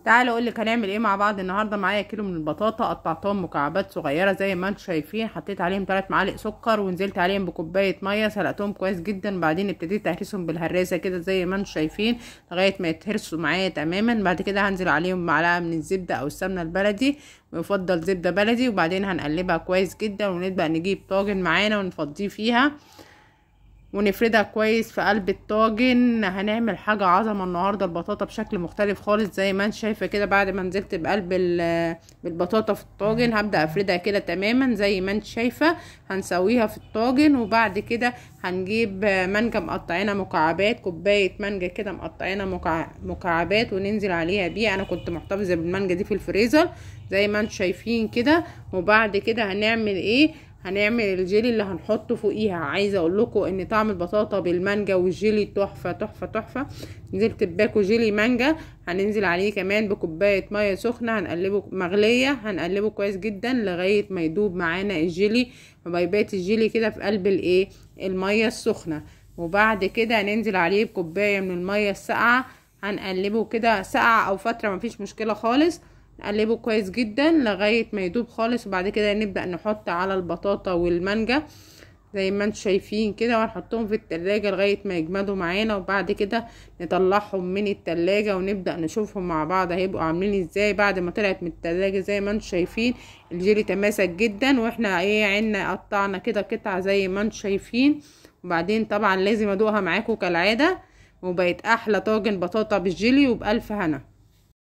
تعالوا اقول لك هنعمل ايه مع بعض النهارده. معايا كيلو من البطاطا قطعتهم مكعبات صغيرة زي ما انتم شايفين، حطيت عليهم 3 معالق سكر ونزلت عليهم بكوبايه مية، سلقتهم كويس جدا. بعدين ابتديت اهرسهم بالهراسه كده زي ما انتم شايفين لغاية ما يتهرسوا معايا تماما. بعد كده هنزل عليهم معلقه من الزبدة او السمنة البلدي، ويفضل زبدة بلدي، وبعدين هنقلبها كويس جدا ونبدا نجيب طاجن معانا ونفضيه فيها ونفردها كويس في قلب الطاجن. هنعمل حاجة عظمه النهارده، البطاطا بشكل مختلف خالص زي ما انت شايفه كده. بعد ما نزلت بقلب بالبطاطا في الطاجن هبدا افردها كده تماما زي ما انت شايفه، هنسويها في الطاجن. وبعد كده هنجيب مانجا مقطعينها مكعبات، كوباية مانجا كده مقطعينها مكعبات وننزل عليها بيها. انا كنت محتفظة بالمانجا دي في الفريزر زي ما انتم شايفين كده. وبعد كده هنعمل ايه؟ هنعمل الجيلي اللي هنحطه فوقيها. عايزه اقول لكم ان طعم البطاطا بالمانجا والجيلي تحفة تحفة تحفة. نزلت بباكو جيلي مانجا، هننزل عليه كمان بكوبايه مية سخنة، هنقلبه مغليه، هنقلبه كويس جدا لغاية ما يدوب معانا الجيلي، وبيبات الجيلي كده في قلب الايه المية السخنة. وبعد كده هننزل عليه بكوبايه من المية الساقعه، هنقلبه كده ساقعه او فترة مفيش مشكلة خالص، نقلبه كويس جدا لغاية ما يدوب خالص. وبعد كده نبدأ نحط على البطاطا والمانجا زي ما انتم شايفين كده، وهنحطهم في التلاجة لغاية ما يجمدوا معانا. وبعد كده نطلعهم من التلاجة ونبدأ نشوفهم مع بعض هيبقوا عاملين ازاي. بعد ما طلعت من التلاجة زي ما انتم شايفين الجيلي تماسك جدا، واحنا ايه عنا قطعنا كده قطعة زي ما انتم شايفين. وبعدين طبعا لازم ادوقها معاكم كالعادة، وبقت احلى طاجن بطاطا بالجيلي، وبألف هنا.